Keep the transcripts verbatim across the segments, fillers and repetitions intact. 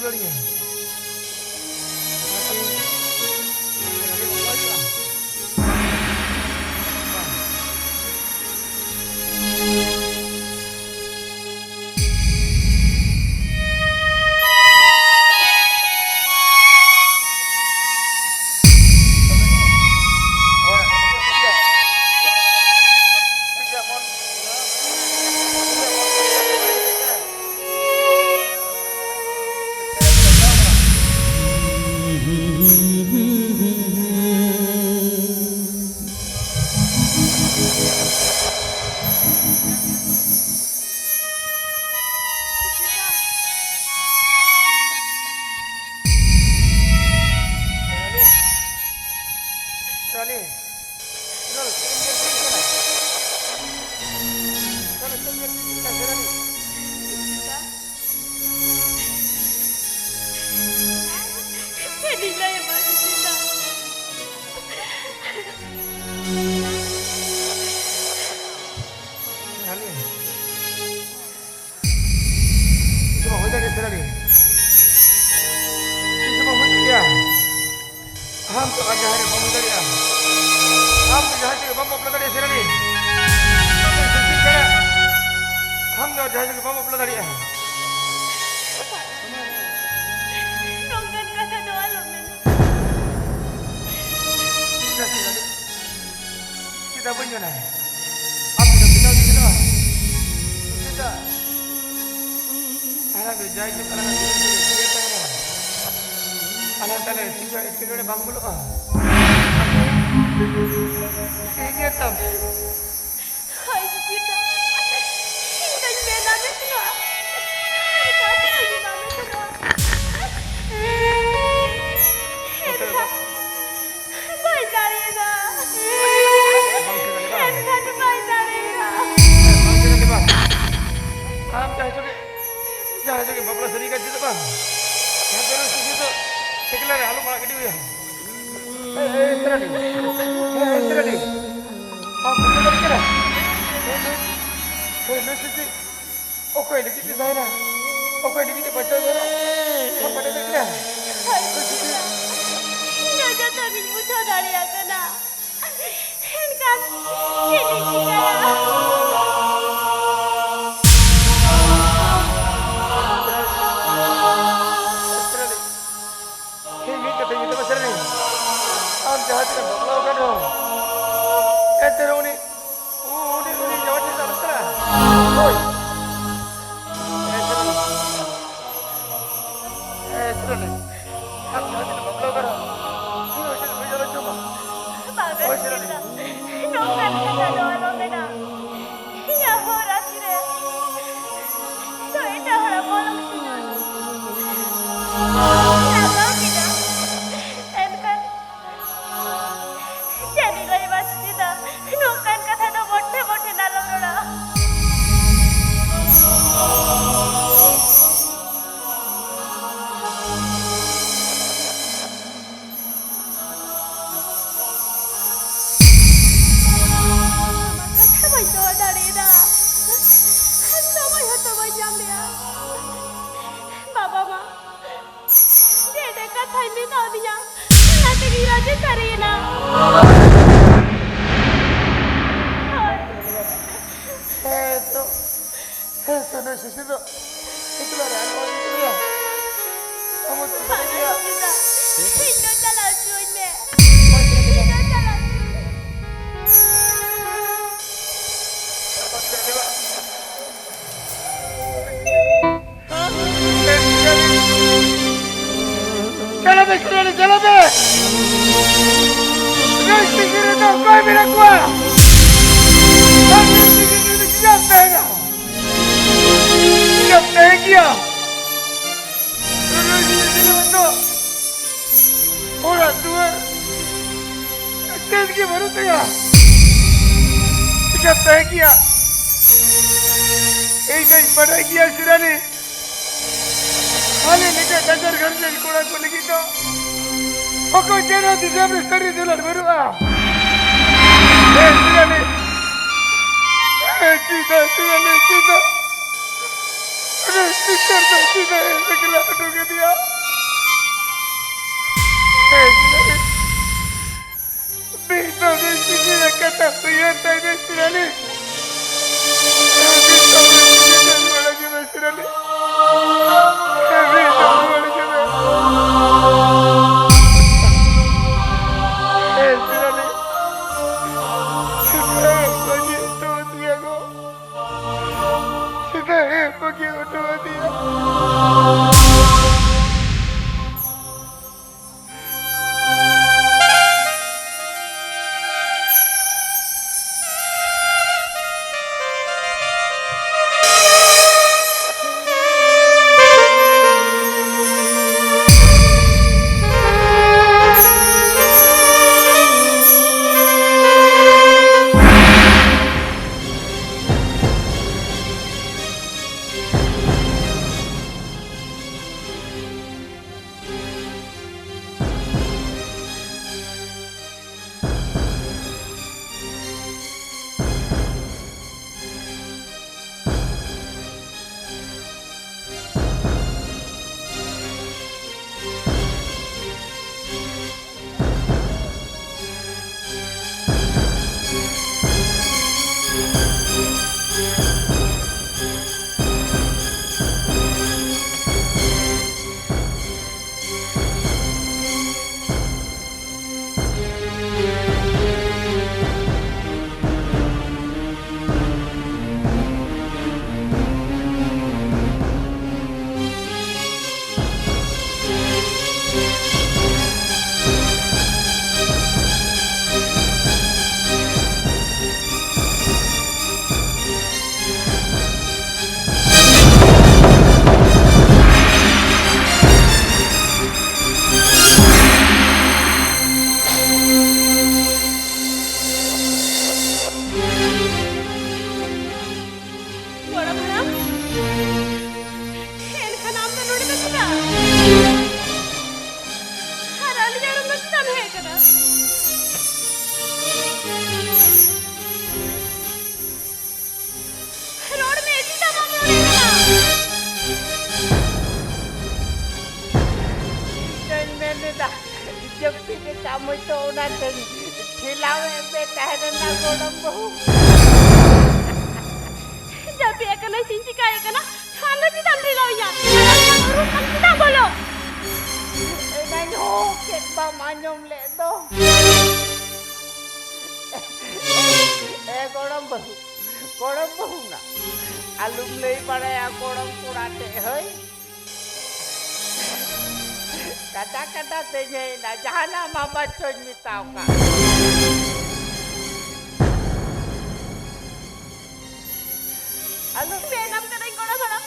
ᱫᱟᱲᱮᱭᱟᱜᱼᱟ᱾ ᱪᱮᱫ ᱤᱧ ᱞᱟᱹᱭ ᱟᱢᱟ ᱥᱩᱪᱤᱛᱟ? ᱪᱮᱫ ᱦᱚᱸ ᱵᱟᱝ ᱦᱩᱭ ᱫᱟᱲᱮᱭᱟᱜᱼᱟ, ᱥᱮᱨᱟᱞᱤ᱾ ᱪᱮᱫ ᱦᱚᱸ ᱵᱟᱝ ᱦᱩᱭ ᱫᱟᱲᱮᱭᱟᱜᱼᱟ᱾ ᱟᱢ ᱫᱚ ᱟᱨ ᱡᱟᱦᱟᱸᱭ ᱨᱮ ᱵᱟᱢ ᱦᱩᱭ ᱫᱟᱲᱮᱭᱟᱜᱼᱟ᱾ ᱟᱢ ᱫᱚ ᱡᱟᱦᱟᱸᱭ ᱥᱟᱶ ᱜᱮ ᱵᱟᱢ ᱵᱟᱯᱞᱟ ᱫᱟᱲᱮᱭᱟᱜᱼᱟ, ᱥᱮᱨᱟᱞᱤ᱾ ᱟᱢ ᱫᱚ ᱡᱟᱦᱟᱸᱭ ᱥᱟᱶ ᱜᱮ ᱵᱟᱢ ᱵᱟᱯᱞᱟ ᱫᱟᱲᱮᱭᱟᱜᱼᱟ᱾ ᱱᱚᱝᱠᱟᱱ ᱠᱟᱛᱷᱟ ᱫᱚ ᱟᱞᱚᱢ ᱢᱮᱱᱟ᱾ ᱪᱮᱫᱟᱜ ᱥᱮ ᱟᱫᱚ ᱪᱮᱫᱟᱜ ᱵᱟᱹᱧ ᱢᱮᱱᱟ? ᱟᱢ ᱛᱮᱫᱚ ᱵᱮᱱᱟᱣ ᱜᱮ ᱵᱮᱱᱟᱣᱟ᱾ ᱪᱮᱫᱟᱜ? ᱟᱞᱟᱝ ᱫᱚ ᱡᱟᱭᱡᱩᱜᱽ ᱟᱞᱟᱝ ᱫᱚ ᱡᱤᱭᱚᱱ ᱨᱮ ᱛᱟᱦᱮᱱᱟ᱾ ᱟᱞᱟᱝ ᱛᱟᱞᱟ ᱨᱮ ᱛᱤᱥ ᱦᱚᱸ ᱮᱴᱠᱮᱴᱚᱬᱮ ᱵᱟᱝ ᱵᱚᱞᱚᱜᱼᱟ᱾ ᱴᱷᱤᱠ ᱜᱮᱭᱟ ᱛᱚ? ᱦᱳᱭ, ᱥᱩᱪᱤᱛᱟ᱾ ᱤᱧ ᱫᱚᱧ ᱢᱮᱱᱟ ᱢᱮ ᱥᱮ ᱱᱚᱣᱟ᱾ ᱟᱨ ᱠᱟᱛᱷᱟ ᱜᱮ ᱵᱟᱢ ᱢᱮᱛᱟᱫᱟ᱾ ᱮᱱᱠᱷᱟᱱ ᱵᱟᱭ ᱫᱟᱲᱮᱭᱟᱫᱟ᱾ ᱵᱟᱝ ᱪᱮᱫ ᱫᱟᱲᱮᱭᱟᱜᱼᱟ᱾ ᱮᱱᱠᱷᱟᱱ ᱵᱟᱭ ᱫᱟᱲᱮᱭᱟᱫᱟ᱾ ᱵᱟᱝ ᱪᱮᱫ ᱫᱟᱲᱮᱭᱟᱜᱼᱟ᱾ ᱟᱢ ᱡᱟᱦᱟᱸᱭ ᱥᱚᱸᱜᱮ, ᱡᱟᱦᱟᱸᱭ ᱥᱚᱸᱜᱮ ᱵᱟᱯᱞᱟ ᱥᱟᱹᱨᱤ ᱠᱟᱱ ᱪᱮᱫ ᱵᱟᱝ? ᱡᱟᱦᱟᱸ ᱥᱚᱸᱜᱮ ᱥᱩᱫᱷᱩ ᱫᱚ ᱮᱠᱞᱟ ᱨᱮ ᱟᱞᱚᱢ ᱟᱲᱟᱜ ᱜᱤᱰᱤ ᱦᱩᱭᱟ᱾ ᱮᱭ, ᱮᱭ, ᱥᱮᱨᱟᱞᱤ᱾ ᱮᱭ, ᱮᱭ, ᱥᱮᱨᱟᱞᱤ᱾ ᱟᱢ ᱵᱩᱡᱷᱟᱹᱣ ᱫᱟᱲᱮᱭᱟᱜ ᱠᱟᱱᱟ? ᱮᱭ, ᱱᱩᱭ, ᱮᱭ, ᱱᱩᱭ ᱥᱤᱥᱤ ᱚᱠᱚᱭ ᱞᱟᱹᱜᱤᱫ ᱛᱮ ᱛᱟᱦᱮᱱᱟ? ᱚᱠᱚᱭ ᱞᱟᱹᱜᱤᱫ ᱛᱮ ᱵᱟᱧᱪᱟᱣ ᱛᱟᱦᱮᱱᱟ? ᱦᱳᱭ ᱵᱩᱰᱷᱤ ᱫᱟ, ᱤᱧ ᱫᱚ ᱡᱚᱛᱚ ᱜᱤᱧ ᱵᱩᱡᱷᱟᱹᱣ ᱫᱟᱲᱮᱭᱟᱜ ᱠᱟᱱᱟ᱾ ᱮᱱᱠᱷᱟᱱ ᱪᱮᱫ ᱤᱧ ᱪᱤᱠᱟᱹᱭᱟ? ᱤᱧ ᱢᱤᱫ ᱠᱟᱛᱷᱟᱧ ᱢᱮᱛᱟᱢᱟ ᱥᱮᱨᱮᱧ, ᱟᱢ ᱡᱟᱦᱟᱸ ᱛᱤᱱᱟᱹᱜ ᱵᱟᱯᱞᱟ ᱟᱠᱟᱱ ᱨᱮᱦᱚᱸ, ᱮᱱᱛᱮ ᱨᱮᱦᱚᱸ ᱩᱱᱤ, ᱩᱱᱤ, ᱩᱱᱤ ᱡᱟᱶᱟᱭ ᱴᱷᱮᱱ ᱟᱞᱚᱢ ᱪᱟᱞᱟᱜᱼᱟ᱾ ᱦᱳᱭ᱾ ᱦᱮᱸ, ᱥᱮᱨᱮᱧ᱾ ᱦᱮᱸ, ᱥᱮᱨᱮᱧ᱾ ᱟᱢ ᱡᱟᱦᱟᱸ ᱛᱤᱱᱟᱹᱜ ᱵᱟᱯᱞᱟ ᱟᱠᱟᱱ ᱨᱮᱦᱚᱸ, ᱩᱱᱤ ᱦᱚᱸ ᱪᱮᱫ ᱵᱟᱹᱧ ᱟᱞᱚᱢ ᱡᱚᱢᱟ᱾ ᱵᱟᱵᱟ ᱦᱳᱭ, ᱥᱮᱨᱮᱧ᱾ ᱥᱤᱫᱟ, ᱱᱚᱝᱠᱟᱱ ᱠᱟᱛᱷᱟ ᱫᱚ ᱟᱞᱚ ᱢᱮᱱᱟ᱾ ᱤᱧᱟᱹᱜ ᱦᱚᱨ ᱟᱹᱛᱤ ᱨᱮ ᱛᱚ ᱮᱴᱟᱜ ᱦᱚᱲᱟᱜ ᱢᱚᱞᱚᱝ ᱥᱤᱸᱫᱩᱨ ᱞᱟᱜᱟᱣ ᱠᱮᱫᱟ᱾ ᱮᱱᱠᱷᱟᱱ ᱪᱮᱫ ᱤᱧ ᱞᱟᱹᱭ ᱵᱟᱥᱠᱮ ᱫᱟ? ᱱᱚᱝᱠᱟᱱ ᱠᱟᱛᱷᱟ ᱫᱚ ᱢᱚᱴᱷᱮ ᱢᱚᱴᱷᱮ ᱟᱞᱚᱢ ᱨᱚᱲᱟ᱾ ᱟᱢᱟᱜ ᱠᱟᱛᱷᱟ ᱵᱟᱹᱧ ᱫᱚᱦᱚ ᱫᱟᱲᱮᱭᱟᱫᱟ᱾ ᱥᱚᱢᱚᱭ ᱦᱚᱸᱛᱚ ᱵᱟᱹᱧ ᱧᱟᱢ ᱞᱮᱜᱼᱟ᱾ ᱵᱟᱵᱟ ᱢᱟ ᱰᱷᱮᱨ ᱰᱷᱮᱨ ᱠᱟᱛᱷᱟᱭ ᱢᱮᱛᱟᱣᱫᱤᱧᱟ, ᱚᱱᱟ ᱛᱮᱜᱮᱧ ᱨᱟᱡᱮ ᱥᱟᱹᱨᱤᱭᱮᱱᱟ᱾ ᱦᱳᱭ᱾ ᱦᱮᱸ ᱛᱚ, ᱦᱮᱸ ᱛᱚ, ᱱᱩᱭ ᱥᱤᱥᱤᱨ ᱫᱚ ᱮᱠᱞᱟ ᱨᱮ ᱟᱞᱚ ᱤᱫᱤ ᱠᱚᱣᱟ᱾ ᱟᱵᱚ ᱛᱮ ᱵᱟᱝ ᱵᱟᱲᱟᱭ ᱜᱮᱭᱟ᱾ ᱤᱧ ᱫᱚ ᱪᱟᱞᱟᱣ ᱦᱚᱪᱚᱣᱟᱹᱧ ᱢᱮ᱾ ᱤᱧ ᱫᱚ ᱪᱟᱞᱟᱣ ᱦᱚᱪᱚᱣᱟᱹᱧ ᱢᱮ᱾ ᱪᱟᱞᱟᱜ ᱢᱮ, ᱥᱤᱨᱟᱹᱱᱤ, ᱪᱟᱞᱟᱜ ᱢᱮ᱾ ᱱᱩᱭ ᱥᱤᱥᱤᱨ ᱨᱮᱫᱚ ᱚᱠᱚᱭ ᱢᱮᱱᱟᱜ ᱠᱚᱣᱟ? ᱟᱨ ᱱᱩᱭ ᱥᱤᱥᱤᱨ ᱨᱮᱫᱚ ᱪᱮᱫᱟᱜ ᱛᱟᱦᱮᱱᱟ? ᱪᱮᱫᱟᱜ ᱛᱟᱦᱮᱸ ᱜᱮᱭᱟ? ᱱᱩᱭ ᱥᱤᱥᱤᱨ ᱨᱮᱫᱚ ᱚᱲᱟᱜ ᱫᱩᱣᱟᱹᱨ ᱪᱮᱫ ᱜᱮ ᱵᱟᱹᱱᱩᱜ ᱛᱟᱭᱟ᱾ ᱪᱮᱫᱟᱜ ᱛᱟᱦᱮᱸ ᱜᱮᱭᱟ? ᱤᱧ ᱫᱚᱧ ᱵᱟᱰᱟᱭ ᱜᱮᱭᱟ, ᱥᱤᱨᱟᱹᱱᱤ᱾ ᱟᱞᱮ ᱞᱮᱠᱟ ᱱᱟᱪᱟᱨ ᱜᱷᱟᱨᱚᱸᱡᱽ ᱨᱮᱱ ᱠᱚᱲᱟ ᱠᱚ ᱞᱟᱹᱜᱤᱫ ᱫᱚ ᱚᱠᱚᱭ ᱪᱮᱫ ᱦᱚᱸ ᱫᱤᱥᱚᱢ ᱨᱮ ᱥᱟᱹᱨᱤ ᱫᱩᱞᱟᱹᱲ ᱵᱟᱹᱱᱩᱜᱼᱟ᱾ ᱦᱮᱸ, ᱪᱮᱫᱟᱜ ᱞᱮ, ᱦᱮᱸ, ᱪᱮᱫᱟᱜ, ᱪᱮᱫᱟᱜ ᱞᱮ, ᱪᱮᱫᱟᱜ? ᱦᱮᱸ, ᱪᱮᱫᱟᱜ ᱞᱮ, ᱪᱮᱫᱟᱜ ᱮ ᱮᱠᱞᱟ ᱦᱚᱴᱚ ᱠᱟᱫᱮᱭᱟ? ᱛᱚᱵᱮ ᱪᱤᱞᱤ ᱞᱮᱠᱟᱛᱮ ᱦᱩᱭᱩᱜ ᱛᱟᱭ ᱫᱚ ᱥᱤᱨᱟᱹᱞᱤ? ᱛᱚᱵᱮ ᱪᱤᱞᱤ ᱫᱚ ᱨᱩᱣᱟᱹᱲ ᱦᱤᱡᱩᱜ ᱢᱮ ᱥᱤᱨᱟᱹᱞᱤ᱾ ᱛᱚᱵᱮ ᱫᱚ ᱨᱩᱣᱟᱹᱲ ᱦᱤᱡᱩᱜ ᱢᱮ᱾ ᱦᱮᱸ ᱥᱤᱨᱟᱹᱞᱤ᱾ ᱥᱮᱛᱟᱜ ᱮ ᱵᱟᱹᱜᱤ ᱦᱚᱴᱚ ᱟᱹᱫᱤᱧᱟ ᱜᱚ᱾ ᱥᱮᱛᱟᱜ ᱮ ᱵᱟᱹᱜᱤ ᱦᱚᱴᱚ ᱟᱹᱫᱤᱧᱟ᱾ ᱜᱚᱲᱚᱢ ᱦᱟᱲᱟᱢ, ᱮᱱᱠᱷᱟᱱ ᱟᱢ ᱫᱚ ᱱᱚᱰᱮ ᱫᱚ ᱪᱮᱫᱟᱜ? ᱟᱨ ᱟᱹᱞᱤᱧᱟᱜ ᱨᱩᱢ ᱫᱚ ᱪᱮᱫᱟᱜ ᱮᱢ ᱦᱮᱡ ᱟᱠᱟᱱᱟ? ᱨᱚᱲ ᱢᱮ, ᱪᱮᱫᱟᱜ ᱵᱟᱢ ᱨᱚᱲᱮᱫ ᱠᱟᱱᱟ? ᱤᱧ ᱫᱚᱧ ᱢᱮᱱ ᱮᱫᱟ, ᱡᱟᱹᱯᱤᱫ ᱮ ᱠᱟᱢ ᱦᱚᱭᱛᱳ, ᱚᱱᱟᱛᱮᱧ ᱴᱷᱮᱞᱟᱣᱮᱫ ᱯᱮ ᱛᱟᱦᱮᱸ ᱞᱮᱱᱟ ᱜᱚᱲᱚᱢ ᱵᱟᱹᱦᱩ᱾ ᱡᱟᱹᱯᱤᱫ ᱟᱠᱟᱱᱟᱭ, ᱪᱮᱫ ᱤᱧ ᱪᱤᱠᱟᱹᱭᱮ ᱠᱟᱱᱟ? ᱟᱢ ᱫᱚ ᱪᱮᱫᱟᱜ ᱮᱢ ᱴᱷᱮᱞᱟᱣᱤᱧᱟ? ᱟᱨ ᱟᱢ ᱫᱚ ᱨᱩᱢ ᱠᱷᱚᱱ ᱪᱮᱫᱟᱜ ᱮᱢ ᱵᱚᱞᱚ? ᱮᱱᱟᱧ ᱦᱚᱸ ᱪᱮᱫ ᱵᱟᱢ ᱟᱸᱡᱚᱢ ᱞᱮᱫ ᱫᱚ? ᱮ ᱜᱚᱲᱚᱢ ᱵᱟᱹᱦᱩ, ᱜᱚᱲᱚᱢ ᱵᱟᱹᱦᱩ ᱱᱟ, ᱟᱞᱚᱢ ᱞᱟᱹᱭ ᱵᱟᱲᱟᱭᱟ ᱜᱚᱲᱚᱢ ᱠᱚᱲᱟ ᱴᱷᱮᱡ ᱦᱳᱭ᱾ ᱠᱟᱰᱟ ᱠᱟᱰᱟ ᱛᱮᱧ ᱦᱮᱡ ᱮᱱᱟ, ᱡᱟᱦᱟᱱᱟᱜ ᱢᱟ ᱵᱟᱪᱚᱧ ᱢᱮᱛᱟᱣ ᱠᱟᱜ᱾ ᱟᱞᱚ ᱢᱮᱱᱟᱢ ᱠᱟᱹᱱᱟᱹᱧ ᱜᱚᱲᱚᱢ ᱦᱟᱲᱟᱢ,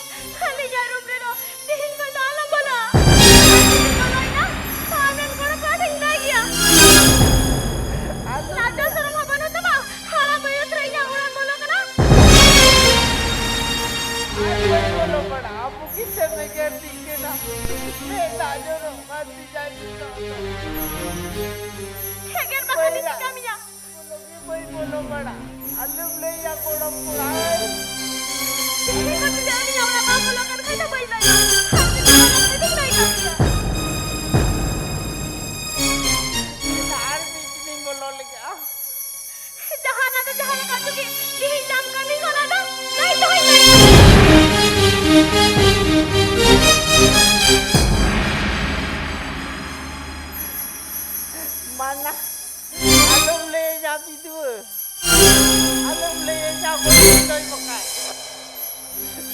ᱟᱹᱞᱤᱧᱟᱜ ᱨᱩᱢ ᱨᱮᱫᱚ ᱛᱮᱦᱮᱧ ᱠᱷᱚᱱ ᱫᱚ ᱟᱞᱚᱢ ᱵᱚᱞᱚᱜᱼᱟ᱾ ᱟᱨ ᱡᱩᱫᱤᱢ ᱵᱚᱞᱚᱭᱮᱱᱟ, ᱛᱚ ᱟᱢᱨᱮᱱ ᱜᱚᱲᱚᱢ ᱠᱚᱲᱟ ᱴᱷᱮᱱ ᱞᱟᱹᱭ ᱜᱮᱭᱟ᱾ ᱟᱞᱚ ᱞᱟᱡᱟ ᱥᱚᱨᱚᱢ ᱦᱚᱸ ᱵᱟᱹᱱᱩᱜ ᱛᱟᱢᱟ, ᱦᱟᱲᱟᱢ ᱟᱭᱳ ᱛᱷᱟᱹᱨᱤ ᱤᱧᱟᱜ ᱚᱲᱟᱜ ᱵᱚᱞᱚ ᱠᱟᱱᱟ᱾ ᱟᱨ ᱵᱟᱹᱧ ᱵᱚᱞᱚ ᱵᱟᱲᱟᱜᱼᱟ, ᱵᱩᱜᱤ ᱛᱮᱢ ᱮᱜᱮᱨ ᱫᱤᱧ ᱠᱟᱱᱟ᱾ ᱢᱮᱫ ᱫᱟᱜ ᱡᱚᱨᱚᱜ ᱠᱟᱱ ᱛᱤᱧᱟ ᱱᱤᱛᱚᱜ ᱫᱚ᱾ ᱮᱜᱮᱨ ᱵᱟᱠᱷᱟᱱ ᱤᱧ ᱪᱤᱠᱟᱹ ᱢᱮᱭᱟ? ᱵᱚᱞᱚ ᱜᱮ ᱵᱟᱹᱧ ᱵᱚᱞᱚ ᱵᱟᱲᱟᱜ᱾ ᱟᱞᱚᱢ ᱞᱟᱹᱭᱟ ᱜᱚᱲᱚᱢ ᱠᱚᱲᱟ᱾ ᱪᱮᱫ ᱞᱮᱠᱟ ᱛᱮ ᱟᱹᱞᱤᱧᱟᱜ ᱚᱲᱟᱜ ᱵᱟᱢ ᱵᱚᱞᱚ ᱠᱟᱱ ᱠᱷᱟᱱ ᱫᱚ ᱵᱟᱹᱧ ᱞᱟᱹᱭᱟ᱾ ᱟᱢ ᱡᱩᱫᱤ ᱵᱟᱢ ᱞᱟᱹᱭ ᱠᱷᱟᱱ ᱫᱚᱧ ᱞᱟᱹᱭ ᱠᱟᱜ ᱜᱮᱭᱟ᱾ ᱟᱨ ᱢᱤᱫ ᱫᱤᱱᱤᱧ ᱵᱚᱞᱚ ᱞᱮᱜᱮ᱾ ᱡᱟᱦᱟᱱᱟᱜ ᱫᱚ ᱡᱟᱦᱟᱸ ᱞᱮᱠᱟ ᱛᱮᱜᱮ ᱛᱮᱦᱮᱧ ᱧᱟᱢ ᱠᱟᱹᱢᱤ ᱠᱟᱱᱟ ᱫᱚ ᱞᱟᱹᱭ ᱫᱚᱦᱚᱭ ᱢᱮ᱾ ᱢᱟᱱᱟ, ᱟᱞᱚᱢ ᱞᱟᱹᱭᱟᱹᱧᱟ ᱵᱤᱫᱩ, ᱟᱞᱚᱢ ᱞᱟᱹᱭᱟᱹᱧᱟ ᱵᱟᱹᱧ ᱞᱟᱹᱭ ᱵᱟᱠᱷᱟᱡ᱾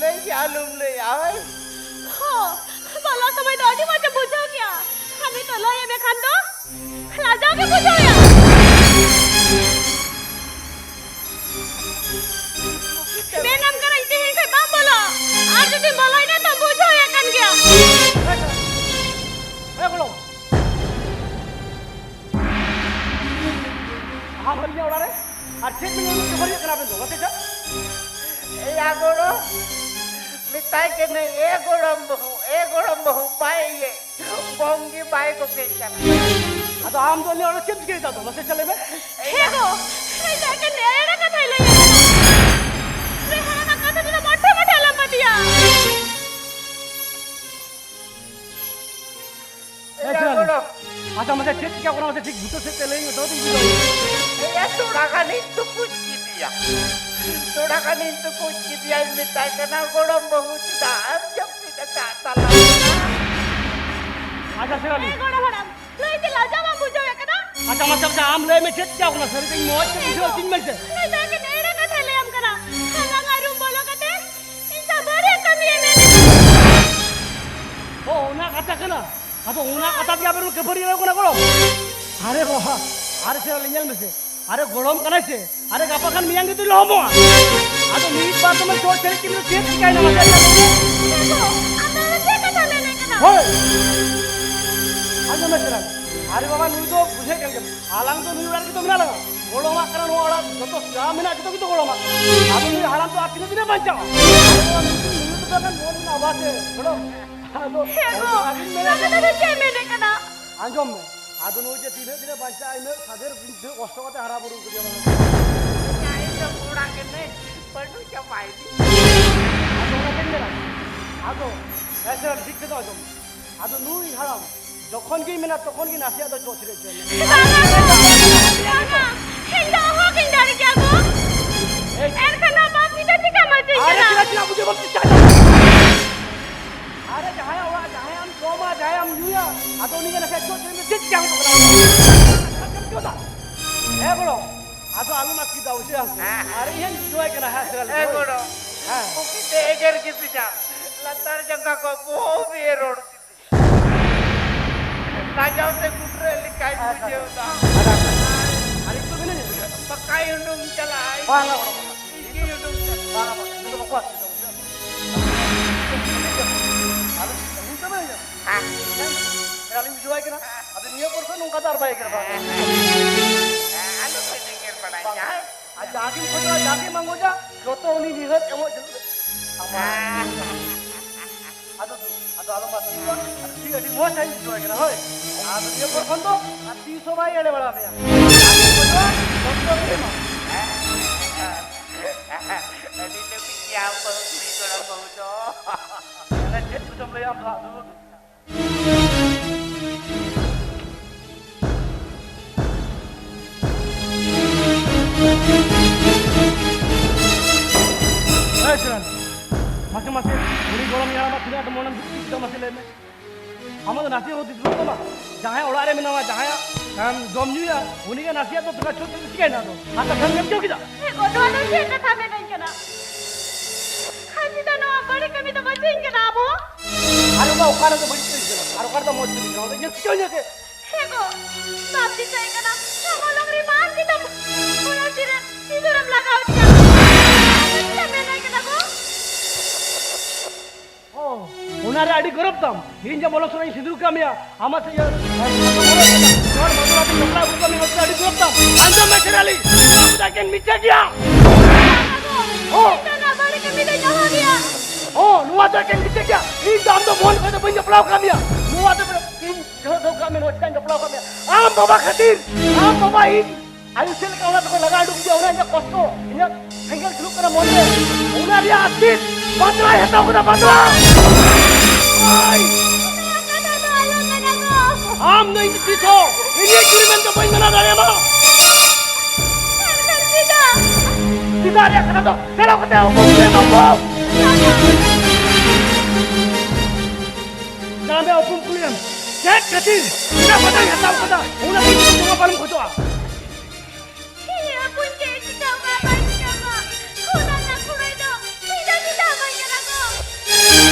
ᱞᱟᱹᱭ ᱜᱮ ᱟᱞᱚᱢ ᱞᱟᱹᱭᱟ, ᱦᱳᱭ? ᱦᱚᱸ, ᱵᱟᱞᱟ ᱥᱚᱢᱚᱭ ᱫᱚ ᱟᱹᱰᱤ ᱢᱚᱡᱽ ᱮᱢ ᱵᱩᱡᱷᱟᱹᱣ ᱠᱮᱭᱟ᱾ ᱟᱨ ᱱᱤᱛᱚᱜ ᱞᱟᱹᱭ ᱮᱢ ᱠᱷᱟᱱ ᱫᱚ ᱞᱟᱡᱟᱣ ᱜᱮ ᱵᱩᱡᱷᱟᱹᱣᱮᱭᱟ᱾ ᱢᱮᱱᱟᱢ ᱠᱟᱹᱱᱟᱹᱧ ᱛᱮᱦᱮᱧ ᱠᱷᱚᱱ ᱵᱟᱢ ᱵᱚᱞᱚᱜᱼᱟ᱾ ᱟᱨ ᱡᱩᱫᱤᱢ ᱵᱚᱞᱚᱭᱮᱱᱟ ᱛᱚ ᱵᱩᱡᱷᱟᱹᱣᱮᱫ ᱠᱟᱱ ᱜᱮᱭᱟ᱾ ᱮ ᱜᱚᱲᱚᱢ, ᱟᱢ ᱟᱹᱞᱤᱧᱟᱜ ᱚᱲᱟᱜ ᱨᱮ ᱟᱨ ᱪᱮᱫ ᱵᱤᱱ ᱠᱷᱟᱹᱯᱟᱹᱨᱤᱭᱟᱹᱜ ᱠᱟᱱᱟ ᱟᱵᱮᱱ ᱫᱚ? ᱢᱟᱥᱮ ᱪᱚ᱾ ᱮᱭᱟ ᱜᱚᱲᱚᱢ, ᱢᱮᱛᱟᱭ ᱠᱟᱹᱱᱟᱹᱧ, ᱮ ᱜᱚᱲᱚᱢ ᱵᱟᱹᱦᱩ, ᱮ ᱜᱚᱲᱚᱢ ᱵᱟᱹᱦᱩ, ᱵᱟᱭ ᱤᱭᱟᱹ, ᱜᱚᱝ ᱜᱮ ᱵᱟᱭ ᱜᱚᱜᱮ ᱠᱟᱱᱟ᱾ ᱟᱫᱚ ᱟᱢ ᱫᱚ ᱟᱹᱞᱤᱧᱟᱜ ᱚᱲᱟᱜ ᱨᱮ ᱪᱮᱫ ᱪᱤᱠᱟᱹᱭᱮᱫᱟ ᱟᱫᱚ? ᱢᱟᱥᱮ ᱪᱚ ᱞᱟᱹᱭ ᱢᱮ᱾ ᱦᱮᱸ ᱜᱚ, ᱢᱮᱛᱟᱭ ᱠᱟᱹᱱᱟᱹᱧ, ᱮᱲᱮ ᱠᱟᱛᱷᱟᱭ ᱞᱟᱹᱭ ᱟᱠᱟᱫᱟ᱾ ᱨᱮ ᱦᱟᱲᱟᱢᱟᱜ ᱠᱟᱛᱷᱟ ᱛᱮᱫᱚ ᱢᱚᱴᱷᱮ ᱢᱚᱴᱷᱮ ᱟᱞᱚᱢ ᱯᱟᱹᱛᱭᱟᱹᱜᱼᱟ᱾ ᱮᱭᱟ ᱜᱚᱲᱚᱢ, ᱟᱪᱪᱷᱟ, ᱢᱟᱥᱮ ᱪᱮᱫ ᱪᱤᱠᱟᱹ ᱠᱟᱱᱟ? ᱢᱟᱥᱮ ᱴᱷᱤᱠ ᱵᱩᱴᱟᱹ ᱥᱮᱫ ᱛᱮ ᱞᱟᱹᱭ ᱢᱮ, ᱛᱚᱵᱮ ᱛᱚᱧ ᱵᱩᱡᱷᱟᱹᱣᱟ᱾ ᱮᱭᱟ, ᱛᱷᱚᱲᱟ ᱜᱟᱱᱤᱧ ᱛᱩᱠᱩᱡ ᱠᱮᱫᱮᱭᱟ᱾ ᱛᱷᱚᱲᱟ ᱜᱟᱱᱤᱧ ᱛᱩᱠᱩᱡ ᱠᱮᱫᱮᱭᱟᱧ, ᱢᱮᱛᱟᱭ ᱠᱟᱱᱟ, "ᱜᱚᱲᱚᱢ ᱵᱟᱹᱦᱩ, ᱪᱮᱫᱟᱜ ᱮᱢ ᱡᱟᱹᱯᱤᱫ ᱟᱠᱟᱫ ᱛᱟᱞᱟᱝᱟ?" ᱟᱪᱪᱷᱟ, ᱥᱮᱨᱟᱞᱤ᱾ ᱮ ᱜᱚᱲᱚᱢ ᱦᱟᱲᱟᱢ, ᱞᱟᱹᱭ ᱛᱮ ᱞᱟᱡᱟᱣ ᱵᱟᱢ ᱵᱩᱡᱷᱟᱹᱣᱮᱫ ᱠᱟᱱᱟ? ᱟᱪᱪᱷᱟ, ᱢᱟᱥᱮ, ᱟᱪᱪᱷᱟ, ᱟᱢ ᱞᱟᱹᱭ ᱢᱮ, ᱪᱮᱫ ᱪᱤᱠᱟᱹ ᱠᱟᱱᱟ? ᱥᱟᱹᱨᱤ ᱛᱮᱧ ᱢᱚᱡᱽ ᱛᱮ ᱵᱩᱡᱷᱟᱹᱣ ᱦᱚᱪᱚᱧ ᱢᱮᱥᱮ᱾ ᱱᱩᱭ ᱫᱚ ᱮᱠᱮᱱ ᱮᱲᱮ ᱠᱟᱛᱷᱟᱭ ᱞᱟᱹᱭᱟᱢ ᱠᱟᱱᱟ᱾ ᱦᱟᱞᱟᱝ ᱟᱹᱨᱩᱢ ᱵᱚᱞᱚ ᱠᱟᱛᱮ ᱤᱧ ᱥᱟᱶ ᱵᱟᱹᱲᱤᱡ ᱠᱟᱹᱢᱤᱭᱮ ᱢᱮᱱᱮᱫ᱾ ᱚ, ᱚᱱᱟ ᱠᱟᱛᱷᱟ ᱠᱟᱱᱟ᱾ ᱟᱫᱚ ᱚᱱᱟ ᱠᱟᱛᱷᱟ ᱛᱮ ᱟᱵᱮᱱ ᱠᱷᱟᱹᱯᱟᱹᱨᱤ ᱮᱦᱚᱵ ᱠᱟᱱᱟ, ᱜᱚᱲᱚᱢ? ᱟᱨᱮ ᱵᱟᱵᱟ, ᱟᱨᱮ ᱥᱮᱨᱟᱞᱤ, ᱧᱮᱞ ᱢᱮᱥᱮ, ᱟᱨᱮ ᱜᱚᱲᱚᱢ ᱠᱟᱱᱟᱭ ᱥᱮ, ᱟᱨᱮ ᱜᱟᱯᱟ ᱠᱷᱟᱱ ᱢᱮᱭᱟᱝ ᱜᱮᱛᱚᱭ ᱞᱚᱦᱚᱢᱚᱜᱼᱟ᱾ ᱟᱫᱚ ᱢᱤᱫ ᱵᱟᱨ ᱫᱚᱢᱮ ᱪᱚ ᱪᱮᱨᱮᱡ ᱠᱮᱫ ᱫᱚ ᱪᱮᱫ ᱪᱤᱠᱟᱹᱭᱮᱱᱟ ᱢᱟᱥᱮ? ᱮ ᱜᱚ, ᱟᱢ ᱫᱚ ᱪᱮᱫ ᱠᱟᱛᱷᱟ ᱢᱮᱱᱮᱫ ᱠᱟᱱᱟ? ᱦᱳᱭ, ᱟᱸᱡᱚᱢ ᱢᱮ ᱥᱮᱨᱟᱞᱤ, ᱟᱨᱮ ᱵᱟᱵᱟ, ᱱᱩᱭ ᱫᱚ ᱵᱩᱡᱷᱟᱹᱣ ᱠᱟᱱ ᱜᱮᱭᱟ, ᱟᱞᱟᱝ ᱫᱚ ᱱᱩᱭ ᱚᱲᱟᱜ ᱨᱮᱜᱮ ᱛᱚ ᱢᱮᱱᱟᱜ ᱞᱟᱝᱟ᱾ ᱜᱚᱲᱚᱢᱟᱜ ᱠᱟᱱᱟ ᱱᱚᱣᱟ ᱚᱲᱟᱜ ᱡᱚᱛᱚ ᱡᱟ ᱢᱮᱱᱟᱜ ᱡᱚᱛᱚ ᱜᱮᱛᱚ ᱜᱚᱲᱚᱢᱟᱜ ᱠᱟᱱᱟ᱾ ᱟᱫᱚ ᱱᱩᱭ ᱦᱟᱲᱟᱢ ᱫᱚ ᱟᱨ ᱛᱤᱱᱟᱹᱜ ᱫᱤᱱᱮ ᱵᱟᱧᱪᱟᱜᱼᱟ? ᱟᱫᱚ ᱱᱩᱭ ᱫᱚ ᱱᱩᱭ ᱫᱚ ᱛᱟᱦᱮᱸ ᱠᱷᱟᱱ ᱢᱚᱱ ᱢᱮᱱᱟᱜᱼᱟ ᱵᱟᱥᱮ, ᱜᱚᱲᱚᱢ᱾ ᱟᱫᱚ ᱦᱮᱸ ᱜᱚ, ᱚᱱᱟᱜᱤᱧ ᱢᱮᱱᱟ ᱟᱫᱚ ᱡᱮ ᱫᱟᱫᱟ ᱪᱮᱫ ᱮ ᱢᱮᱱᱮᱫ ᱠᱟᱱᱟ? ᱟᱸᱡᱚᱢ ᱢᱮ, ᱟᱫᱚ ᱱᱩᱭ ᱡᱮ ᱛᱤᱱᱟᱹᱜ ᱫᱤᱱᱮ ᱵᱟᱧᱪᱟᱜᱼᱟ, ᱤᱱᱟᱹᱜ ᱥᱟᱫᱷᱮᱨ ᱤᱱᱟᱹᱜ ᱠᱚᱥᱴᱚ ᱠᱟᱛᱮ ᱦᱟᱨᱟ ᱵᱩᱨᱩ ᱠᱮᱫᱮᱭᱟ ᱵᱟᱝ? ᱤᱧ ᱫᱚ ᱚᱲᱟᱜ ᱜᱮ ᱱᱮ ᱵᱟᱹᱱᱩᱜ ᱪᱟᱵᱟᱭᱮᱱᱟ᱾ ᱟᱫᱚ ᱚᱱᱟᱛᱮᱧ ᱢᱮᱱᱟ, ᱟᱫᱚ ᱦᱮᱸ ᱥᱮ ᱴᱷᱤᱠ ᱛᱮᱫᱚ ᱟᱸᱡᱚᱢ ᱢᱮ᱾ ᱟᱫᱚ ᱱᱩᱭ ᱦᱟᱲᱟᱢ ᱡᱚᱠᱷᱚᱱ ᱜᱮᱭ ᱢᱮᱱᱟ, ᱛᱚᱠᱷᱚᱱ ᱜᱮ ᱱᱟᱥᱮᱭᱟᱜ ᱫᱚ ᱪᱚ ᱪᱮᱨᱮᱡ ᱦᱚᱪᱚᱭ ᱢᱮ᱾ ᱵᱟᱝᱟ, ᱵᱟᱝᱟ, ᱤᱧ ᱫᱚ ᱚᱦᱚᱜᱤᱧ ᱫᱟᱲᱮ ᱠᱮᱭᱟ ᱜᱚ᱾ ᱮᱭ᱾ ᱮᱱᱠᱷᱟᱱ ᱱᱚᱣᱟ ᱵᱟᱯ ᱜᱤᱫᱟᱹᱨ ᱪᱤᱠᱟᱢ ᱟᱹᱛᱤᱧ ᱟᱨᱮ ᱠᱟᱱᱟ? ᱪᱮᱫᱟᱜ ᱪᱮᱫᱟᱜ ᱵᱩᱡᱷᱟᱹᱣ ᱵᱟᱢ ᱪᱮᱥᱴᱟᱭᱮᱫᱟ? ᱟᱨᱮ ᱡᱟᱦᱟᱸᱭᱟᱜ ᱚᱲᱟᱜ, ᱡᱟᱦᱟᱸᱭᱟᱜ ᱮᱢ ᱡᱚᱢᱟ, ᱡᱟᱦᱟᱸᱭᱟᱜ ᱮᱢ ᱧᱩᱭᱟ, ᱟᱫᱚ ᱩᱱᱤ ᱜᱮ ᱱᱟᱥᱮᱭᱟᱜ ᱪᱚ ᱪᱮᱨᱮᱡ ᱢᱮ, ᱪᱮᱫ ᱪᱤᱠᱟ ᱦᱚᱪᱚᱜ ᱠᱟᱱᱟ? ᱦᱮᱸ ᱜᱚᱲᱚ, ᱟᱫᱚ ᱟᱞᱚᱢ ᱟᱥᱠᱤᱛᱟ, ᱵᱩᱡᱷᱟᱹᱣ? ᱟᱨ ᱤᱧ ᱦᱚᱸᱧ ᱵᱩᱡᱷᱟᱹᱣᱟᱭ ᱠᱟᱱᱟ, ᱦᱮᱸ, ᱥᱮ ᱦᱮᱸ ᱜᱚᱲᱚ, ᱦᱮᱸ᱾ ᱩᱱᱠᱤᱱ ᱛᱮ ᱮᱜᱮᱨ ᱠᱤᱫᱤᱧᱟ, ᱞᱟᱛᱟᱨ ᱡᱟᱸᱜᱟ ᱠᱚ ᱵᱚᱦᱚᱜ ᱮ ᱨᱚᱲ ᱠᱮᱫᱤᱧᱟ᱾ ᱞᱟᱡᱟᱣ ᱛᱮ ᱜᱩᱴᱨᱟᱹ ᱞᱮᱠᱟᱧ ᱵᱩᱡᱷᱟᱹᱣ ᱫᱟ᱾ ᱟᱨ ᱤᱧ ᱫᱚ ᱢᱮᱱᱟᱹᱧᱟ᱾ ᱵᱟᱠᱷᱟᱡ ᱩᱰᱩᱝ ᱪᱟᱞᱟᱜᱼᱟᱭ᱾ ᱵᱟᱝ, ᱵᱟᱝ, ᱵᱟᱝ, ᱵᱟᱝ᱾ ᱤᱧ ᱜᱤᱧ ᱩᱰᱩᱝ ᱪᱟᱞᱟᱜᱼᱟ᱾ ᱵᱟᱝ, ᱵᱟᱝ, ᱤᱧ ᱫᱚ ᱵᱟᱠᱚ ᱟᱥᱠᱤᱛᱟ, ᱵᱩᱡᱷᱟᱹᱣ? ᱟᱫᱚ ᱤᱧ ᱫᱚ ᱢᱮᱱᱟᱹᱧᱟ᱾ ᱦᱮᱸ᱾ ᱟᱹᱞᱤᱧ ᱵᱩᱡᱷᱟᱹᱣᱟᱭ ᱠᱟᱱᱟ᱾ ᱟᱫᱚ ᱱᱤᱭᱟᱹ ᱯᱚᱨ ᱠᱷᱚᱱ ᱱᱚᱝᱠᱟ ᱫᱚ ᱟᱨ ᱵᱟᱭ ᱮᱜᱮᱨ ᱵᱟᱲᱟ ᱵᱚᱱᱟ᱾ ᱦᱮᱸ, ᱟᱞᱚ ᱯᱮ ᱮᱜᱮᱨ ᱵᱟᱲᱟᱭᱟ᱾ ᱵᱟᱝ᱾ ᱟᱨ ᱡᱟᱜᱮᱢ ᱠᱷᱚᱡᱚᱜᱼᱟ, ᱡᱟᱜᱮᱢ ᱟᱸᱜᱚᱡᱟ, ᱡᱚᱛᱚ ᱩᱱᱤ ᱱᱤᱦᱟᱹᱛ ᱮᱢᱚᱜ ᱡᱟᱹᱨᱩᱲ᱾ ᱟᱢᱟᱜ᱾ ᱟᱫᱚ ᱫᱩ, ᱟᱫᱚ ᱟᱞᱚᱢ ᱟᱥᱠᱮᱛᱚᱜᱼᱟ᱾ ᱟᱫᱚ ᱴᱷᱤᱠ ᱟᱹᱰᱤ ᱢᱚᱡᱽ ᱥᱟᱺᱦᱤᱡ ᱵᱩᱡᱷᱟᱹᱣᱟᱭ ᱠᱟᱱᱟ, ᱦᱳᱭ᱾ ᱟᱫᱚ ᱱᱤᱭᱟᱹ ᱯᱚᱨ ᱠᱷᱚᱱ ᱫᱚ ᱟᱨ ᱛᱤᱥ ᱦᱚᱸ ᱵᱟᱭ ᱮᱲᱮ ᱵᱟᱲᱟ ᱢᱮᱭᱟ᱾ ᱡᱟᱜᱮᱢ ᱠᱷᱚᱡᱚᱜᱼᱟ, ᱡᱚᱛᱚ ᱜᱮ ᱮᱢᱟᱢ᱾ ᱟᱹᱰᱤ ᱞᱟᱹᱵᱤᱫ ᱜᱮᱭᱟ ᱵᱟᱹᱦᱩ ᱠᱩᱲᱤ ᱜᱚᱲᱚᱢ ᱵᱟᱹᱦᱩ ᱫᱚ᱾ ᱛᱟᱦᱞᱮ ᱪᱮᱫ ᱠᱚᱪᱚᱢ ᱞᱟᱹᱭᱟ ᱟᱢ ᱫᱚ ᱦᱟᱸᱜ, ᱫᱩ? ᱟᱢᱟᱜ ᱫᱚ ᱱᱟᱥᱮ ᱦᱚᱸ ᱦᱩᱫᱤᱥ ᱵᱟᱹᱱᱩᱜ ᱛᱟᱢᱟ? ᱡᱟᱦᱟᱸᱭ ᱚᱲᱟᱜ ᱨᱮ ᱢᱮᱱᱟᱢᱟ, ᱡᱟᱦᱟᱸᱭᱟᱜ, ᱮᱢ, ᱡᱚᱢ ᱧᱩᱭᱟ, ᱩᱱᱤ ᱜᱮ ᱱᱟᱥᱮᱭᱟᱜ ᱫᱚ ᱛᱷᱚᱲᱟ ᱪᱷᱩᱴ ᱪᱷᱩᱴ ᱪᱤᱠᱟᱹᱭᱮᱱᱟ ᱟᱫᱚ? ᱟᱨ ᱠᱟᱛᱷᱟᱢ ᱧᱮᱞ ᱪᱚ ᱠᱮᱫᱟ? ᱦᱮᱸ ᱜᱚ, ᱱᱚᱣᱟ ᱫᱚ ᱪᱮᱫ ᱠᱟᱛᱷᱟ ᱢᱮᱱᱟᱹᱧ ᱠᱟᱱᱟ? ᱠᱷᱟᱹᱞᱤ ᱫᱚ ᱱᱚᱣᱟ ᱵᱟᱹᱲᱤᱡ ᱠᱟᱹᱢᱤ ᱫᱚ ᱵᱟᱹᱪᱤᱧ ᱠᱟᱱᱟ ᱟᱵᱚ᱾ ᱟᱨ ᱚᱱᱟ ᱚᱠᱟ ᱨᱮᱫᱚ ᱵᱟᱹᱲᱤᱡ ᱠᱟᱹᱢᱤ ᱠᱟᱱᱟ? ᱟᱨ ᱚᱠᱟ ᱨᱮᱫᱚ ᱢᱚᱡᱽ ᱠᱟᱹᱢᱤ ᱠᱟᱱᱟ? ᱚᱱᱟ ᱧᱮᱞ ᱪᱤᱠᱟᱹᱣ ᱧᱮᱞ ᱛᱮ? ᱦᱮᱸ ᱜᱚ, ᱵᱟᱢ ᱫᱤᱥᱟᱹᱭ ᱠᱟᱱᱟ? ᱥᱟᱢᱟ ᱞᱚᱝᱨᱤ ᱵᱟᱝ ᱠᱤᱛᱟᱹᱵ ᱚᱱᱟ ᱛᱤᱨᱮ ᱥᱤᱸᱫᱩᱨᱮᱢ ᱞᱟᱜᱟᱣ ᱫᱤᱧᱟ᱾ ᱪᱮᱫ ᱮᱢ ᱢᱮᱱᱟᱭ ᱠᱟᱱᱟ ᱜᱚ? ᱚ, ᱚᱱᱟ ᱨᱮ ᱟᱹᱰᱤ ᱜᱚᱨᱚᱵᱽ ᱛᱟᱢ᱾ ᱤᱧ ᱡᱮ ᱵᱚᱞᱚ ᱥᱚᱨᱟᱧ ᱥᱤᱸᱫᱩᱨ ᱠᱟᱜ ᱢᱮᱭᱟ, ᱟᱢᱟᱜ ᱥᱮ ᱤᱭᱟᱹ, ᱱᱚᱣᱟ ᱵᱟᱯᱞᱟ ᱵᱚᱱ ᱵᱟᱯᱞᱟ ᱟᱹᱜᱩ ᱠᱟᱜ ᱢᱮᱭᱟ, ᱚᱱᱟ ᱛᱮ ᱟᱹᱰᱤ ᱜᱚᱨᱚᱵᱽ ᱛᱟᱢ᱾ ᱟᱸᱡᱚᱢ ᱢᱮ ᱥᱮᱨᱟᱞᱤ, ᱟᱢ ᱫᱚ ᱮᱠᱮᱱ ᱢᱤᱪᱷᱟᱹ ᱜᱮᱭᱟ᱾ ᱚ᱾ ᱱᱤᱛᱚᱜ ᱱᱚᱣᱟ ᱵᱟᱹᱲᱤᱡ ᱠᱟᱹᱢᱤ ᱫᱚᱧ ᱚᱦᱚ ᱜᱮᱭᱟ᱾ ᱚ, ᱱᱚᱣᱟ ᱫᱚ ᱮᱠᱮᱱ ᱢᱤᱪᱷᱟᱹ ᱜᱮᱭᱟ᱾ ᱤᱧ ᱫᱚ ᱟᱢ ᱫᱚ ᱢᱚᱱ ᱠᱷᱚᱱ ᱫᱚ ᱵᱟᱹᱧ ᱵᱟᱯᱞᱟ ᱟᱠᱟᱫ ᱢᱮᱭᱟ᱾ ᱱᱚᱣᱟ ᱫᱚ ᱤᱧ ᱡᱚᱦᱚᱜ ᱫᱚ ᱠᱟᱜ ᱢᱮ, ᱱᱚᱣᱟ ᱪᱤᱠᱟᱹᱧ ᱵᱟᱯᱞᱟ ᱟᱠᱟᱫ ᱢᱮᱭᱟ? ᱟᱢ ᱵᱟᱵᱟ ᱠᱷᱟᱹᱛᱤᱨ, ᱟᱢ ᱵᱟᱵᱟ ᱤᱧ ᱟᱭᱳ ᱪᱮᱫ ᱞᱮᱠᱟ ᱚᱱᱟ ᱛᱮᱠᱚ ᱞᱟᱜᱟ ᱩᱰᱩᱠ ᱠᱮᱫᱟ, ᱚᱱᱟ ᱤᱧᱟᱹᱜ ᱠᱚᱥᱴᱚ, ᱤᱧᱟᱹᱜ ᱥᱮᱸᱜᱮᱞ ᱡᱩᱞᱩᱜ ᱠᱟᱱᱟ ᱢᱚᱱᱨᱮ, ᱚᱱᱟ ᱨᱮᱭᱟᱜ ᱟᱹᱥᱤᱥ ᱵᱟᱫᱞᱟᱭ ᱦᱟᱛᱟᱣ ᱠᱮᱫᱟ, ᱵᱟᱫᱞᱟ᱾ ᱳᱭ! ᱟᱢ ᱫᱚ ᱤᱧ ᱛᱤᱥ ᱦᱚᱸ ᱤᱧᱟᱹᱜ ᱡᱩᱨᱤ ᱢᱮᱱᱛᱮ ᱵᱟᱹᱧ ᱢᱟᱱᱟᱣ ᱫᱟᱲᱮᱭᱟᱢᱟ᱾ ᱪᱮᱫᱟᱜ ᱨᱮᱭᱟᱜ ᱠᱟᱛᱷᱟ ᱫᱚ ᱥᱮᱱᱚᱜ ᱠᱟᱛᱮ ᱚᱠᱚᱭ ᱠᱩᱞᱤᱭᱟᱢᱟ ᱵᱟᱹᱵᱩ? ᱫᱟᱢᱮ ᱚᱯᱚᱢ ᱠᱩᱞᱤᱭᱟᱢ, ᱪᱮᱫ ᱠᱷᱟᱹᱛᱤᱨ ᱚᱱᱟ ᱯᱟᱛᱟᱧ ᱦᱟᱛᱟᱣ ᱠᱟᱫᱟ, ᱚᱱᱟ ᱠᱚ ᱡᱚᱢᱟ ᱵᱟᱞᱮᱢ ᱠᱷᱚᱡᱚᱜᱼᱟ? ᱤᱧ ᱦᱚᱯᱚᱱ ᱪᱮᱫ ᱮ ᱪᱤᱠᱟᱹᱣ ᱠᱟᱜᱼᱟ ᱵᱟᱭ ᱪᱤᱠᱟᱹᱣ ᱠᱟᱜᱼᱟ, ᱚᱱᱟ ᱨᱮᱱᱟᱜ ᱠᱩᱲᱟᱹᱭ ᱫᱚ ᱤᱧ ᱫᱚ ᱪᱮᱫᱟᱜ ᱵᱟᱹᱧ ᱧᱮᱞᱟ ᱜᱚ?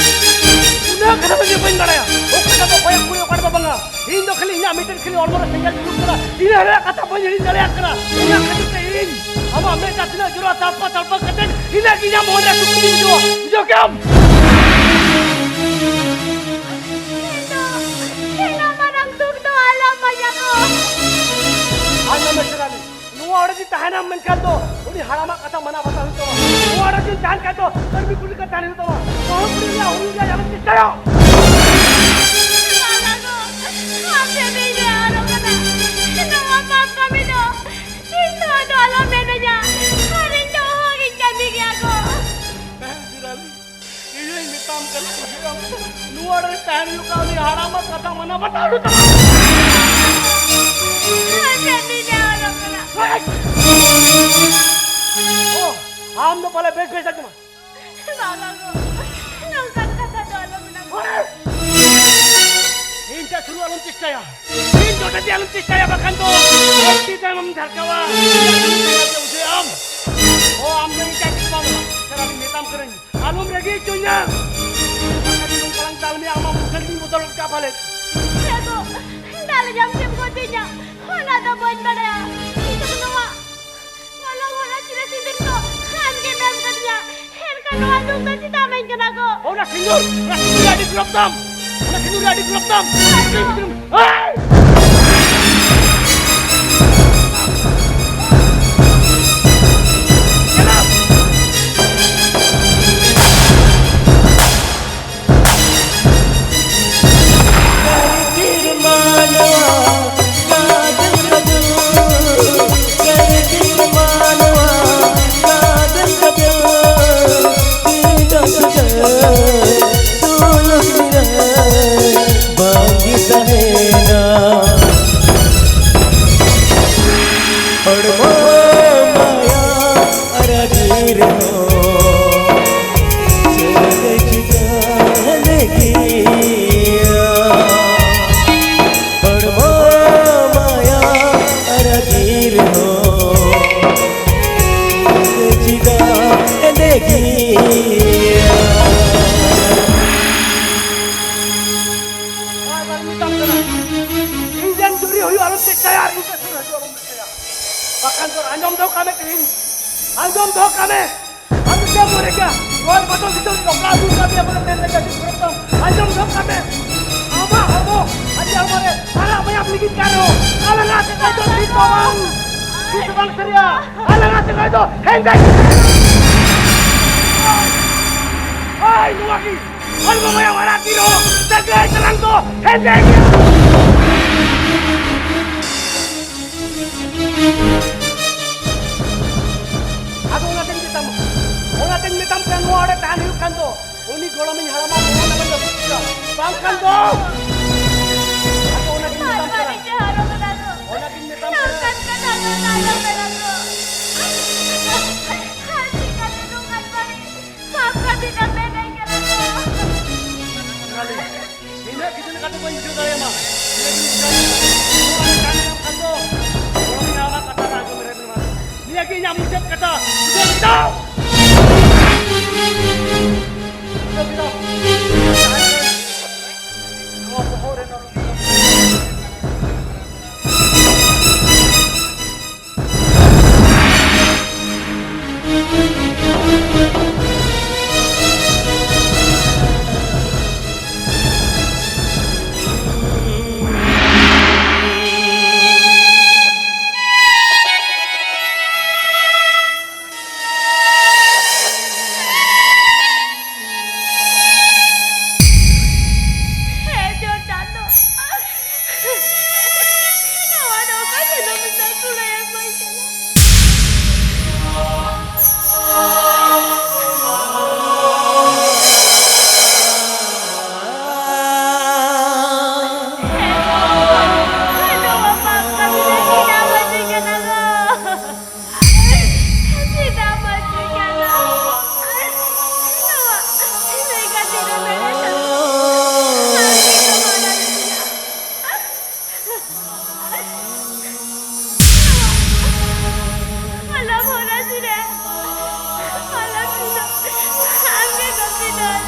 ᱩᱱᱟᱹᱜ ᱠᱟᱛᱷᱟ ᱫᱚ ᱪᱮᱫ ᱵᱟᱹᱧ ᱵᱟᱲᱟᱭᱟ? ᱚᱠᱟ ᱨᱮᱫᱚ ᱚᱠᱚᱭᱟᱜ ᱠᱩᱲᱤ, ᱚᱠᱟ ᱨᱮᱫᱚ ᱵᱟᱝᱟ? ᱤᱧ ᱫᱚ ᱠᱷᱟᱹᱞᱤ ᱤᱧᱟᱹᱜ ᱢᱤᱫᱴᱮᱱ ᱠᱷᱟᱹᱞᱤ ᱦᱚᱲᱢᱚ ᱨᱮ ᱥᱮᱸᱜᱮᱞ ᱡᱩᱞᱩᱜ ᱠᱟᱱᱟ, ᱤᱱᱟᱹ ᱨᱮᱭᱟᱜ ᱠᱟᱛᱷᱟ ᱵᱟᱹᱧ ᱦᱤᱲᱤᱧ ᱫᱟᱲᱮᱭᱟᱜ ᱠᱟᱱᱟ᱾ ᱚᱱᱟ ᱠᱷᱟᱹᱛᱤᱨ ᱛᱮ ᱤᱧ ᱟᱢᱟᱜ ᱢᱮᱫ ᱫᱟᱜ ᱛᱤᱱᱟᱹᱜ ᱡᱚᱨᱚᱜᱼᱟ, ᱛᱟᱞᱯᱟ ᱛᱟᱞᱯᱟ ᱠᱟᱛᱮ ᱤᱱᱟᱹᱜ ᱜᱮ ᱤᱧᱟᱹᱜ ᱢᱚᱱ ᱨᱮ ᱥᱩᱠ ᱤᱧ ᱵᱩᱡᱷᱟᱹᱣᱟ᱾ ᱵᱩᱡᱷᱟᱹᱣ ᱠᱮᱫᱟᱢ? ᱤᱧ ᱫᱚ ᱤᱧᱟᱹᱜ ᱢᱟᱨᱟᱝ ᱫᱩᱠ ᱫᱚ ᱟᱞᱚᱢ ᱢᱟᱧᱟ ᱜᱚ᱾ ᱟᱸᱡᱚᱢ ᱢᱮ ᱥᱮᱨᱟᱞᱤ, ᱱᱚᱣᱟ ᱚᱲᱟᱜ ᱨᱮ ᱛᱟᱦᱮᱱᱟᱢ ᱢᱮᱱᱠᱷᱟᱱ ᱫᱚ ᱩᱱᱤ ᱦᱟᱲᱟᱢᱟᱜ ᱠᱟᱛᱷᱟ ᱢᱟᱱᱟᱣ ᱵᱟᱛᱟᱣ ᱦᱩᱭᱩᱜ ᱛᱟᱢᱟ᱾ ᱱᱚᱣᱟ ᱚᱲᱟᱜ ᱨᱮ ᱛᱟᱦᱮᱱ ᱠᱷᱟᱱ ᱫᱚ ᱠᱟᱹᱲᱢᱤ ᱠᱩᱲᱤ ᱞᱮᱠᱟ ᱛᱟᱦᱮᱱ ᱦᱩᱭᱩᱜ ᱛᱟᱢᱟ᱾ ᱵᱟᱹᱦᱩ ᱠᱩᱲᱤ ᱨᱮᱭᱟᱜ ᱦᱩᱭᱩᱜ ᱨᱮᱭᱟᱜ ᱡᱟᱦᱟᱸ ᱪᱮᱥᱴᱟᱭᱟ᱾ ᱵᱟᱝᱟ ᱜᱚ, ᱟᱯᱮ ᱵᱤᱱ ᱨᱮ ᱟᱨᱚ ᱠᱟᱱᱟ᱾ ᱱᱚᱣᱟ ᱯᱟᱯ ᱠᱟᱹᱢᱤ ᱫᱚ ᱤᱧ ᱫᱚ ᱟᱫᱚ ᱟᱞᱚᱢ ᱢᱮᱱᱟᱹᱧᱟ᱾ ᱟᱨ ᱤᱧ ᱫᱚ ᱚᱦᱚᱜᱤᱧ ᱠᱟᱹᱢᱤ ᱜᱮᱭᱟ ᱜᱚ᱾ ᱦᱮᱸ, ᱥᱮᱨᱟᱞᱤ, ᱤᱧᱤᱧ ᱢᱮᱛᱟᱢ ᱠᱟᱱᱟ, ᱵᱩᱡᱷᱟᱹᱣ᱾ ᱱᱚᱣᱟ ᱨᱮ ᱛᱟᱦᱮᱱ ᱦᱩᱭᱩᱜ ᱠᱟᱱᱟ, ᱩᱱᱤ ᱦᱟᱲᱟᱢᱟᱜ ᱠᱟᱛᱷᱟ ᱢᱟᱱᱟ ᱵᱟᱛᱟᱣ ᱦᱩᱭᱩᱜ ᱛᱟᱢᱟ᱾ ᱟᱨ ᱪᱮᱫ ᱤᱧ ᱞᱟᱹᱭᱟ, ᱚᱱᱟ ᱠᱟᱱᱟ᱾ ᱚ, ᱟᱢ ᱫᱚ ᱯᱟᱞᱮ ᱵᱮᱥ ᱵᱮᱥ ᱟᱸᱡᱚᱢᱟ᱾ ᱵᱟᱵᱟ ᱜᱚ, ᱱᱚᱝᱠᱟᱱ ᱠᱟᱛᱷᱟ ᱫᱚ ᱟᱞᱚ ᱢᱮᱱᱟ᱾ ᱥᱩᱨᱩ ᱟᱞᱚᱢ ᱪᱮᱥᱴᱟᱭᱟ᱾ ᱤᱧ ᱡᱚᱴᱮᱫ ᱟᱞᱚᱢ ᱪᱮᱥᱴᱟᱭᱟ, ᱵᱟᱠᱷᱟᱱ ᱫᱚ ᱟᱹᱰᱤ ᱛᱟᱭᱚᱢᱮᱢ ᱡᱷᱟᱨᱠᱟᱣᱟ᱾ ᱵᱩᱡᱷᱟᱹᱣ ᱟᱢ? ᱚ, ᱟᱢ ᱫᱚ ᱤᱧ ᱪᱟᱹᱠᱨᱤ ᱵᱟᱢ ᱮᱢᱟ᱾ ᱥᱟᱨᱟ ᱫᱤᱱ ᱢᱮᱛᱟᱢ ᱠᱟᱹᱱᱟᱹᱧ, ᱟᱞᱚᱢ ᱨᱟᱹᱜᱤ ᱦᱚᱪᱚᱧᱟ᱾ ᱵᱟᱠᱷᱟᱱ ᱱᱚᱝᱠᱟ ᱞᱟᱝ ᱫᱟᱞ ᱢᱮᱭᱟ, ᱟᱢᱟᱜ ᱢᱩᱴᱷᱟᱹᱱ ᱜᱤᱧ ᱵᱚᱫᱚᱞ ᱜᱚᱫ ᱠᱟᱜᱼᱟ ᱯᱟᱞᱮᱫ᱾ ᱪᱮᱫ ᱜᱚ? ᱫᱟᱞ ᱧᱟᱢ ᱛᱮᱢ ᱜᱚᱡᱤᱧᱟ? ᱚᱱᱟ ᱫᱚ ᱵᱟᱹᱧ ᱵᱟᱲᱟᱭᱟ᱾ ᱤᱧ ᱫᱚ ᱱᱚᱣᱟ ᱦᱚᱞᱚᱝ ᱦᱚᱞᱚᱝ ᱪᱤᱨᱟᱹ ᱥᱤᱸᱫᱩᱨ ᱫᱚ ᱟᱢ ᱜᱮᱢ ᱮᱢ ᱠᱟᱫᱤᱧᱟ᱾ ᱮᱱᱠᱷᱟᱱ ᱱᱚᱣᱟ ᱫᱩᱠ ᱫᱚ ᱪᱮᱫᱟᱜ ᱮᱢᱟᱹᱧ ᱠᱟᱱᱟ ᱜᱚ? ᱚᱱᱟ ᱥᱤᱸᱫᱩᱨ, ᱚᱱᱟ ᱥᱤᱸᱫᱩᱨ ᱨᱮ ᱟᱹᱰᱤ ᱜᱩᱨᱚᱯ ᱛᱟᱢ᱾ ᱚᱱᱟ ᱥᱤᱸᱫᱩᱨ ᱨᱮ ᱟᱹᱰᱤ ᱜᱩᱨᱚᱯ ᱛᱟᱢ᱾ ᱟᱹᱰᱤ ᱜᱩᱨᱚᱯ᱾ ᱦᱮᱭ! ᱦᱚᱲᱢᱚ ᱢᱟᱭᱟ ᱟᱨᱟᱜᱤ ᱨᱮᱦᱚᱸ ᱪᱮᱫ ᱪᱤᱠᱟᱹ ᱞᱟᱹᱜᱤᱫ? ᱦᱚᱲᱢᱚ ᱢᱟᱭᱟ ᱟᱨᱟᱜᱤ ᱨᱮᱦᱚᱸ ᱪᱮᱫ ᱪᱤᱠᱟᱹ ᱞᱟᱹᱜᱤᱫ? ᱵᱟᱨ ᱵᱟᱨ ᱢᱮᱛᱟᱢ ᱠᱟᱱᱟ, ᱤᱧ ᱨᱮᱱ ᱡᱩᱨᱤ ᱦᱩᱭᱩᱜ ᱟᱞᱚᱢ ᱪᱮᱥᱴᱟᱭᱟ, ᱟᱨ ᱤᱧ ᱴᱷᱮᱱ ᱥᱩᱨ ᱦᱤᱡᱩᱜ ᱟᱞᱚᱢ ᱪᱮᱥᱴᱟᱭᱟ᱾ ᱵᱟᱠᱷᱟᱱ ᱫᱚ ᱟᱸᱡᱚᱢ ᱫᱚᱦᱚ ᱠᱟᱜ ᱢᱮ ᱛᱮᱦᱮᱧ, ᱟᱸᱡᱚᱢ ᱫᱚᱦᱚ ᱠᱟᱜ ᱢᱮ᱾ ᱟᱢ ᱫᱚ ᱪᱮᱫ ᱮᱢ ᱢᱚᱱᱮ ᱠᱮᱭᱟ? ᱱᱚᱣᱟ ᱵᱚᱫᱚᱞ ᱵᱷᱤᱛᱟᱹᱨ ᱨᱮ ᱚᱠᱟ ᱟᱹᱜᱩ ᱠᱟᱫ ᱢᱮᱭᱟ ᱵᱚᱞᱮ ᱢᱮᱱ ᱞᱮᱠᱟ ᱪᱮᱫ ᱠᱚᱨᱮ ᱛᱟᱢ? ᱟᱸᱡᱚᱢ ᱫᱚᱦᱚ ᱠᱟᱜ ᱢᱮ᱾ ᱟᱢᱟᱜ ᱦᱚᱲᱢᱚ ᱟᱨ ᱤᱧᱟᱹᱜ ᱦᱚᱲᱢᱚ ᱨᱮ ᱟᱨᱟᱜ ᱢᱟᱭᱟᱢ ᱞᱤᱸᱜᱤᱱ ᱠᱟᱱ ᱨᱮᱦᱚᱸ, ᱟᱞᱟᱝᱟᱜ ᱛᱮᱫᱚ ᱫᱚ ᱛᱤᱥ ᱦᱚᱸ ᱵᱟᱝ, ᱛᱤᱥ ᱦᱚᱸ ᱵᱟᱝ ᱥᱟᱹᱨᱤᱜᱼᱟ᱾ ᱟᱞᱟᱝᱟᱜ ᱛᱮᱫᱚ ᱫᱚ ᱦᱮᱸᱫᱮ ᱜᱮ᱾ ᱦᱳᱭ, ᱱᱚᱣᱟ ᱜᱮ᱾ ᱦᱚᱲᱢᱚ ᱢᱟᱭᱟᱢ ᱟᱨᱟᱜ ᱛᱤ ᱨᱮᱦᱚᱸ ᱥᱟᱹᱜᱟᱹᱭ ᱛᱟᱞᱟᱝ ᱫᱚ ᱦᱮᱸᱫᱮ ᱜᱮᱭᱟ᱾ ᱟᱫᱚ ᱚᱱᱟᱛᱮᱧ ᱢᱮᱛᱟᱢ, ᱚᱱᱟᱛᱮᱧ ᱢᱮᱛᱟᱢ ᱠᱟᱱᱟ, ᱱᱚᱣᱟ ᱚᱲᱟᱜ ᱛᱟᱦᱮᱱ ᱦᱩᱭᱩᱜ ᱠᱷᱟᱱ ᱫᱚ ᱩᱱᱤ ᱜᱚᱲᱚᱢᱤᱧ ᱦᱟᱲᱟᱢᱟᱜ ᱱᱚᱣᱟ ᱞᱟᱹᱜᱤᱫ ᱫᱚ ᱵᱩᱡᱽ ᱠᱟᱜ᱾ ᱵᱟᱝᱠᱷᱟᱱ ᱫᱚ ᱟᱫᱚ ᱚᱱᱟᱛᱮᱧ ᱢᱮᱛᱟᱢ ᱠᱟᱱᱟ, ᱚᱱᱟᱛᱮᱧ ᱢᱮᱛᱟᱢ ᱠᱟᱱᱟ᱾ ᱥᱚᱱᱟᱞᱤ, ᱱᱤᱱᱟᱹᱜ ᱜᱮ ᱠᱟᱛᱮ ᱵᱟᱹᱧ ᱵᱩᱡᱷᱟᱹᱣ ᱫᱟᱲᱮᱭᱟᱢᱟ᱾ ᱱᱤᱭᱟᱹ ᱜᱮ ᱢᱩᱪᱟᱹᱫ ᱠᱟᱛᱷᱟ᱾ ᱱᱚᱣᱟ ᱨᱮ ᱡᱟᱦᱟᱸ ᱢᱮᱱᱟᱜ ᱠᱷᱟᱱ ᱫᱚ ᱜᱚᱲᱚ ᱢᱮ, ᱟᱢᱟᱜ ᱠᱟᱛᱷᱟ ᱨᱮ ᱟᱸᱡᱚᱢ ᱨᱮ ᱢᱮᱱᱟᱜᱼᱟ᱾ ᱱᱤᱭᱟᱹ ᱜᱮ ᱤᱧᱟᱹᱜ ᱢᱩᱪᱟᱹᱫ ᱠᱟᱛᱷᱟ᱾ ᱵᱩᱡᱷᱟᱹᱣ ᱠᱮᱫᱟᱢ? ᱵᱩᱡᱷᱟᱹᱣ ᱠᱮᱫᱟᱢ? ᱱᱚᱣᱟ ᱵᱚᱦᱚᱜ